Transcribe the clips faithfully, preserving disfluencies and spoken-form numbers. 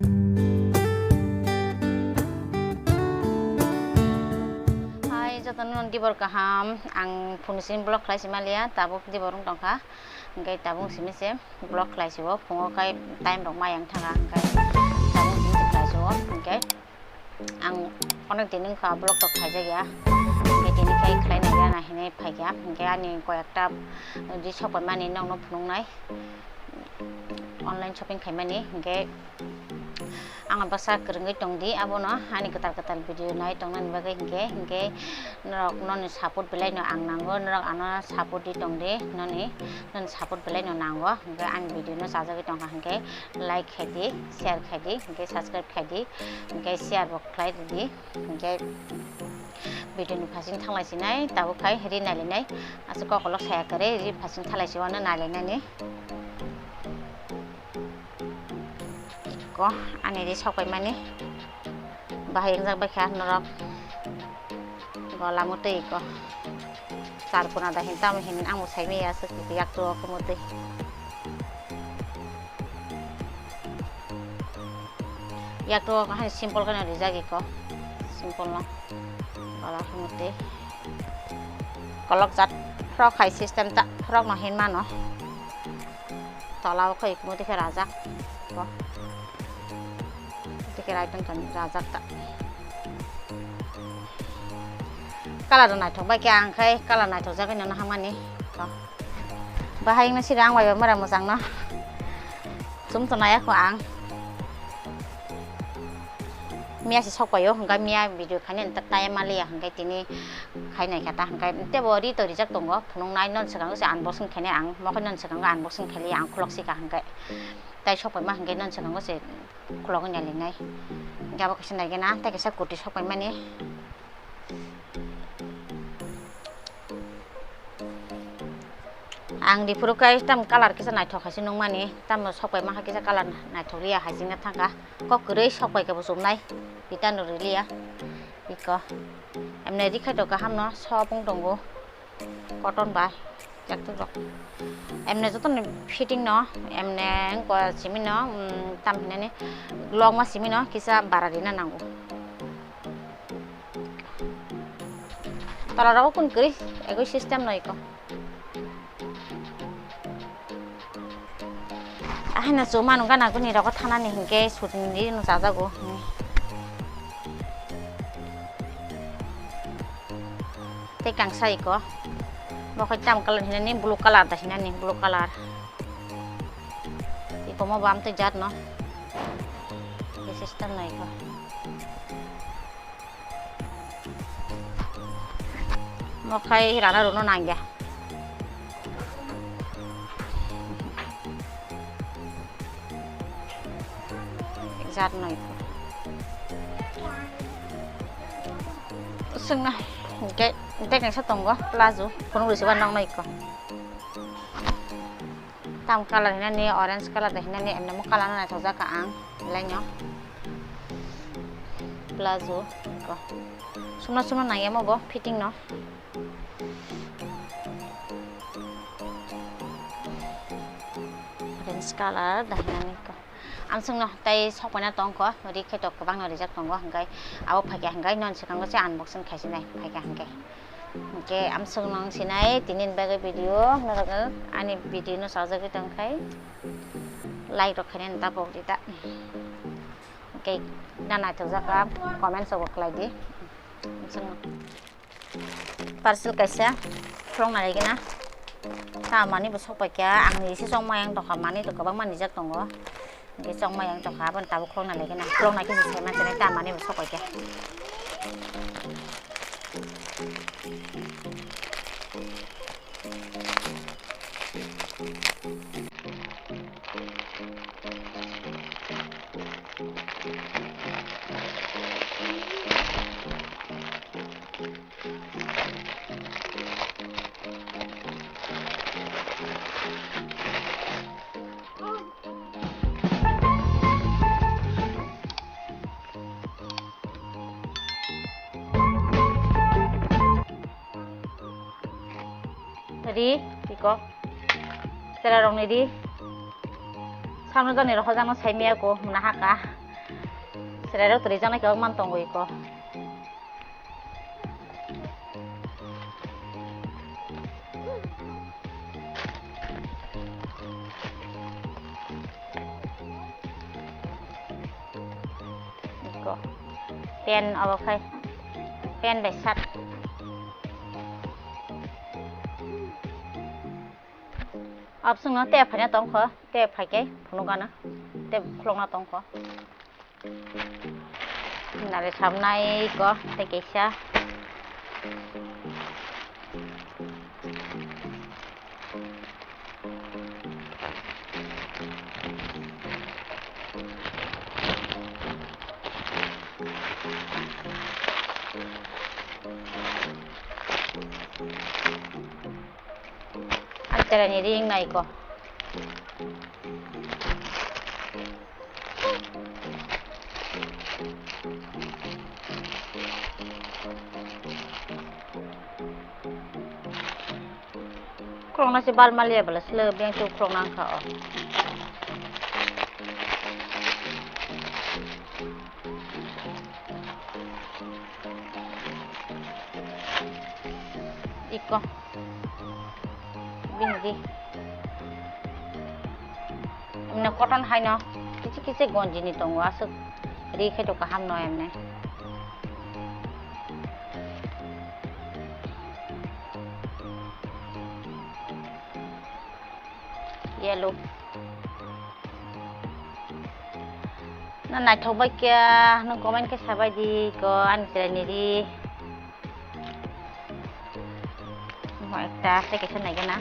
Hai, jotono dibor kaham. Ang phunusini vlog khlai si maliya, tabuk dibor wng tongkha. Hingke tabuk simi se vlog khlai si o, phungo kai time rok mayang thanga, hingke tabuk simi se khlai si o, hingke ang onek din wngkha vlog tok khaijak ya, hingke tini khai khlai nai ya na hinui phaikha, hingke ani koi ekta di sok pai mani nokno phunuknai, online shopping khaimani, hingke ang baksa kwrwngwi tongdi, abono ani kwtal kwtal video nai tongnani bagwi, hingke, hingke norok noni support belai no ang nango, norok ano support di tongdi, noni, noni support belai no nango, hingke ani video no chajagwi tongkha, hingke like khaidi, share khaidi, hingke subscribe khaidi, hingke share bo khlai ridi, hingke video ni phasing thanglai sinai, tabuk khai ri nailainai, aswk kokolok saya kwrwi ri phasing thalai si wano nailainani. Ko ani ri sok pai mani bahai wngjak bai kha norok gola mutwi ko char kuna da hin tamo hin ang bo sai maya aswk yak tu o khe mutwi. Yak to hai simple khe no rijak iko, simple no kolok mutwi kolok jat frok hai system ta frok no hin mano tola o khe mutwi khe rajak ko mutwi khe rai tong tong rajak ta color naithok bai khe ang khai color naithok jagwi no hamani ko. Bahai wngna siri ang bai ba mora mwchang no. Chum to nai ako ang. Miya si sok paio, hingke miya video khainani ta time maliya, hingke tini khainai kha ta, hingke tebo ri to rijak tongo, phunuk nai non swkang se unboxing khainai ang, mokhe non swkang unboxing khailiya ang khulok sika hingke. Tai sok paima hingke non swkang se khulok wngya linai. Hingke abo kaisa naigena, tai kaisa kurti sok paimani. Ang diphuru kai tam color kisa naithok hai se nungmani, tamo sok pai maha kisa color naithok liya hai singna thangkha. Kok kwrwi sok pai khe bo chumnai, return rw liya. Iko. Emne ri khai to kaham no, soft wng tongo. Cotton bai, jak tuk rok. Emne joto ni fitting no, emne wngkha simi no, um, tam hinani long ma simi no kisa bara rina nango. Tola rogo kun kwrwi, egoi system no iko. Ahai na chuma nung gana guni rogo thanani hinkhe sutni no chajago. Tei kangsa iko. Bo khai tam color hinani blue color da hinani blue color. Iko mo bam tei jat no. Ye system no iko. Mo khai rana rono nangya. Jat no iko. Sengna, hingke, hingke kaisa tongo, plazo, phunuk rwsiba nokno iko. Tam color hinani, orange color da hinani, emne mo color no naithok jak ang, belai no. Plazo, iko. Sumna sumna nangya mo bo, fitting no. Orange color da hinani ko. Amswkno tei sokpaina tongkho, ri khe to kwbangno rijak tongo, hwnkhe abo phaikha hwnkhe non swkango se unboxing khaisinai, phaikha hwnkhe. Hwnkhe amswkno wng sinai tini ni bagwi video, norok ani video no chajagwi tongkhai like rok khainani ta pok di ta. Hwnkhe na naithokjak kha, comment rok bo khlai di. Amswkno. Parcel kaisa khulokna laigena. Ta manwi bo sokpaikha, ang isi chongma yang tongkha, manwi to kwbangma nijak tongo. Hwnkhe chongma yang tongkha, aboni tabuk khulokna laigena. Khulokna khe se saiman sani ta manwi bo sokpaikha. Ri, iko. Chera rokni ri. Samno jani rok hojakno saimaya ko, muna haka. Chwrairok twrwi jaknai khe man tongo iko. Iko. Pen abo khai. Pen bai shirt. Abswngno te phaina tongkho, te phaikhe phunukgana, te khulokna tongkho. Nare samnai ko, te kesa. Ang terani ring nai ko. Khulokna se bal maliya bwla sle beng tu khulokna wngkha o. Iko. Bini di. Emne cotton haino kichi kichi gonji ni tongo aswk ri khe to kaham no emne. Yellow. Na naithok bai khe, nwng comment khe sabai di ko ani chwraini ri. Mo ekta tei kaisa naigana.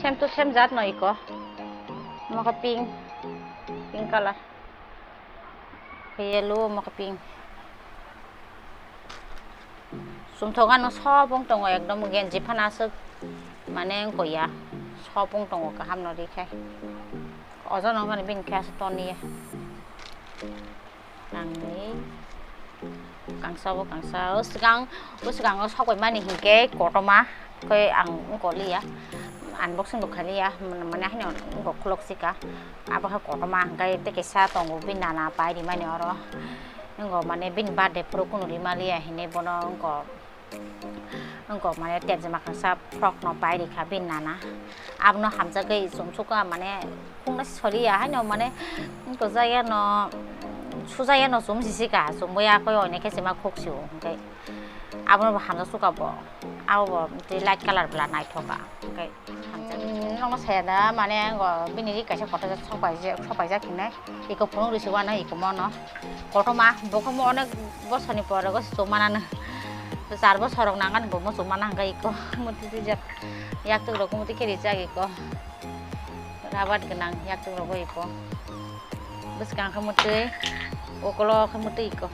Same to same jat no iko. Mokha pink, pink color. Khe yellow, mokha pink. Sumthok ano sobong tongo ekdom genji phano aswk mane wngkha ya. Sobong tongo kaham no ri khe. Ojo no mani bini khe aswk ton ya. Nangni kangsa bo kangsa, o swkang, o swkango sokoi mani hinkhe kotorma, khe ang wngkha liya, unboxing bo khailiya, mane haino wngkha khulok sika, abo khe kotorma, hinkhe tei kaisa tongo bini nana pai rimani oro, wngkha mane bini birthday phuru kunu rimaliya hinwi bono wngkha. Wngkha mane terjima kangsa frock no pai rikha bini nana. Abono hamjagwi chumsukha mane khungna soriya haino mane wngkha jaya no sujaya no chum sisika chumui akoi oinai khe chima khuk sio hinkhe abono bo hamjak sukha bo abo bo tei light colour bwla naithoka hinkhe. Nokno saya da mane ngo bini ri kaisa kotor sopai sopai jak hinai iko phunuk risi wano iko mono kotorma bo khe mo onek bosor ni pore go chuk manano char bosor rok nang ani bo mo chuk mana hwnkhe iko muti twi jak yak tuk rok muti khe rijak iko rabat gwnang yak tuk rogo iko bwskang khe muti okolo khe muti iko.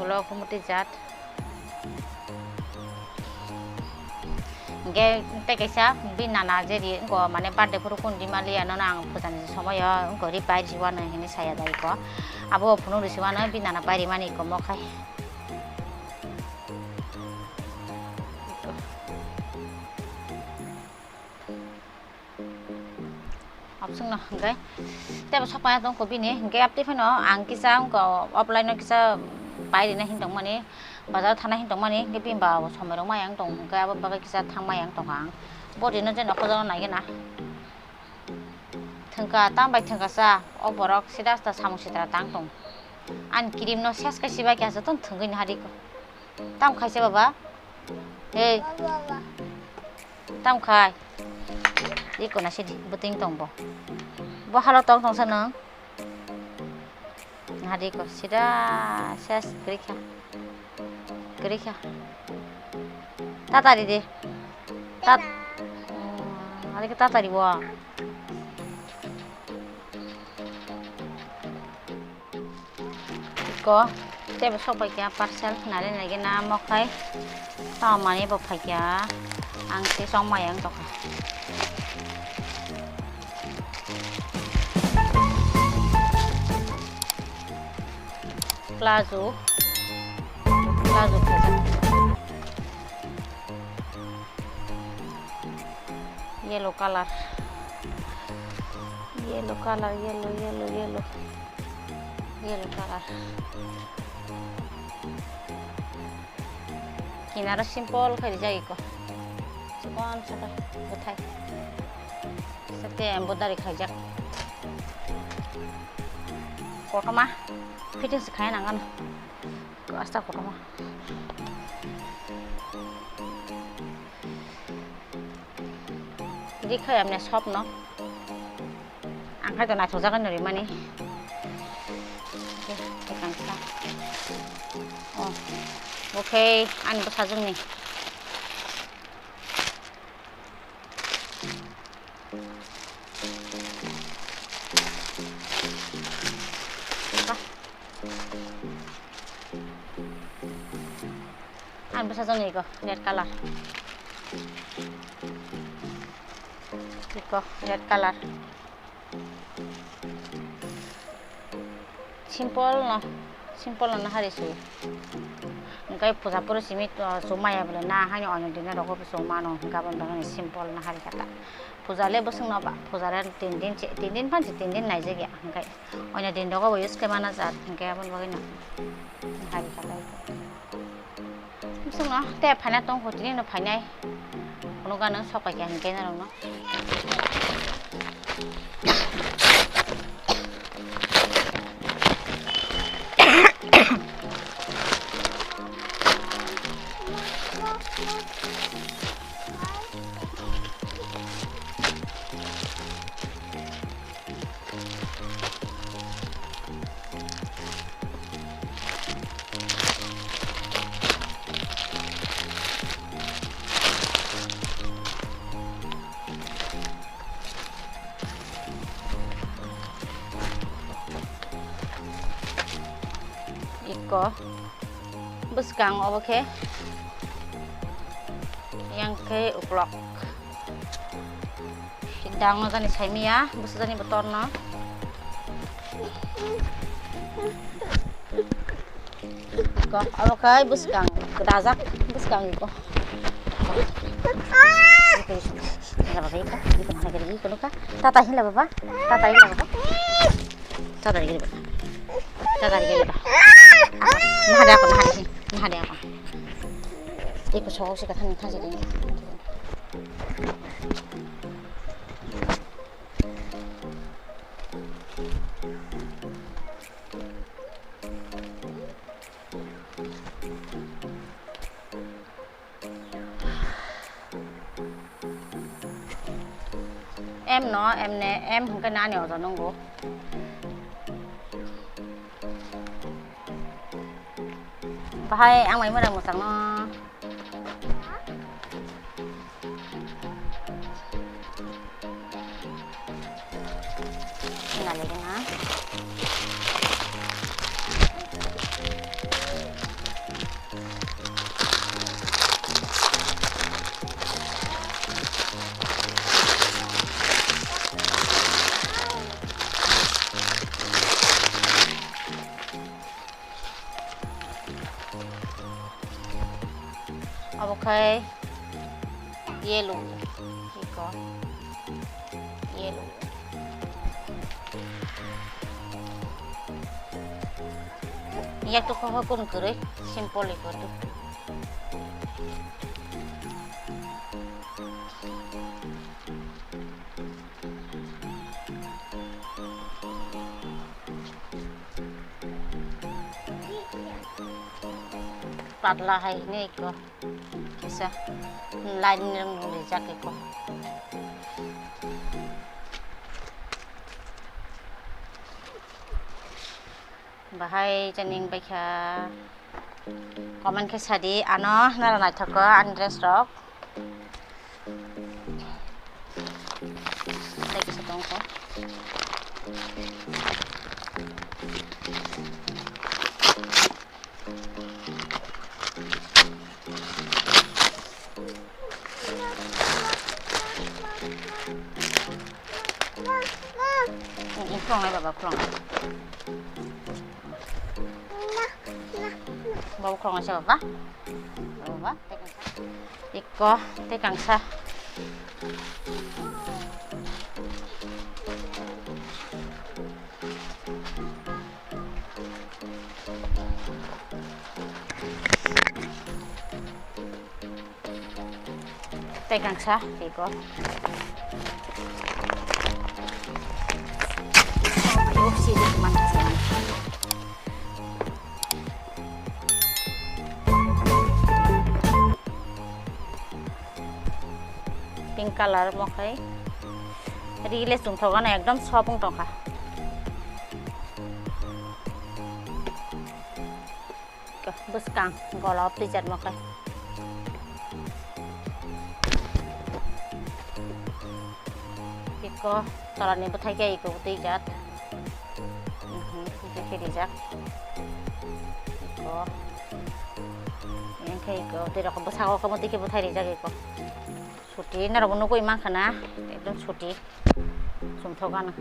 Ulo khumuti jat. Hingke tei kaisa bini nana je ri wngkha, mane birthday phuru kunu rimaliya, nono ang pujani somoyo wngkha ri pai risi wano hinui saya da iko. Abo phunuk risi wano bini nana pai rimani iko mokhai. Option no hingke tebo sokmaya tongkha bini, hingke abtwi phano ang kisa wngkha offline o kisa pai rina hin tongmani, bazar thana hin tongmani, hingke bini ba bo somoi rok maya wng tong, hingke abo bagwi kisa thang maya wng tongkha ang. Bo rino je nokho jagao naigena. Thwngkha, tam bai thwngkha sa, o borok sida asta samung sitra tang tong. Ani cream no ses kai sibai khe jotono thwngwi nahariko. Tam khaisa baba? Hey. Tam khai. Iko na sidi, buting tong bo. Bo halo tong tong sa nang. Nahariko, sida ses kwrwi kha. Kwrwi kha. Tatari de. Tat-, hmm, hari ke tatari bo. Ko, tebo sok pai kha parcel, nari nari ke namo khai. Tamo mani bo phai kha. Ang se song maya wng tongkha. Plazo. Plazo khaijak. Yellow color. Yellow color, yellow, yellow, yellow. Yellow color. Kinaro simple khe rijak iko. Chikon sakai bwthai. Sete embroidery khaijak. Kotorma fitting se khai nang ano. Asta kotorma. Ri khai amne sopno. Ang khai to naithok jagani rimani. Ekang sa. Oh, bo khe ani bwsajwkni. Ang bwsajwkni iko red color. Iko red color. Simple no, simple no hari su. Hingke puja pore simi, uh, su maya bole na hani onyo din rogo su mano, hingke aboni bagwi simple no hari kata. Puja le bwswk no ba, puja le tin din se, tin din phan se tin din naijak ya, hingke onyo din rogo bo use khe mana jat, hingke aboni bagwi no hari kata. Bisingno te phaina tong ho, tini no phainai. Kuno gana sok pai kha hingke norokno. Iko bwskang obo khe yang khe uklok. Dangno jani saimiya, bwsajani bo torno. Iko, abo khai bwskang, dajak bwskang iko. Tata hinla baba, tata hinla baba. Tata hinla baba. Tata hinla baba. Nahade ako, nahade, nahade ako. Iko sokok se kathang thang se. M no, M ne, M hwnkhe nani oja nungo. Bahai ang mai mora mwchangno. Obo khai yellow, iko yellow. Yak to kho kun kwrwi, simple iko to. Patla hai hinwi eko kisa line rwng rijak eko. Bahai chani wng baikha. Comment khe sadi, ano nara naithok kha ani dress rok. Tei kisa tong kha. Khulong lai baba, khulong. Baba khulong lai se baba. Baba, tei kangsa. Iko, tei kangsa. Tei kangsa, tei ko. Oopsie, this one, this one. Pink color mo khai. Ri le chumthok ano ekdom soft wng tongkha. Bwskang gola o twijatma khe. Iko tolani bwthai khe iko twijat. Mhm, twi khe rijak. Iko. Yang khe iko twi rok bwskango khe twi khe bwthai rijak iko. Suti norok bo nugwi mankha na, ekdom suti. Chumthok ano.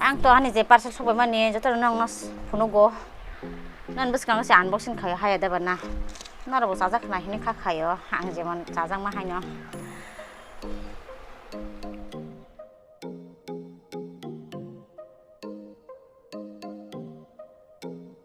Ang to ani je parcel sokbaimani joto no nogno phunugo. Nini bwskango se unboxing khaio haya deba na. Norok bo chajak khna hini kha khaio. Ang jemon chajakma haino.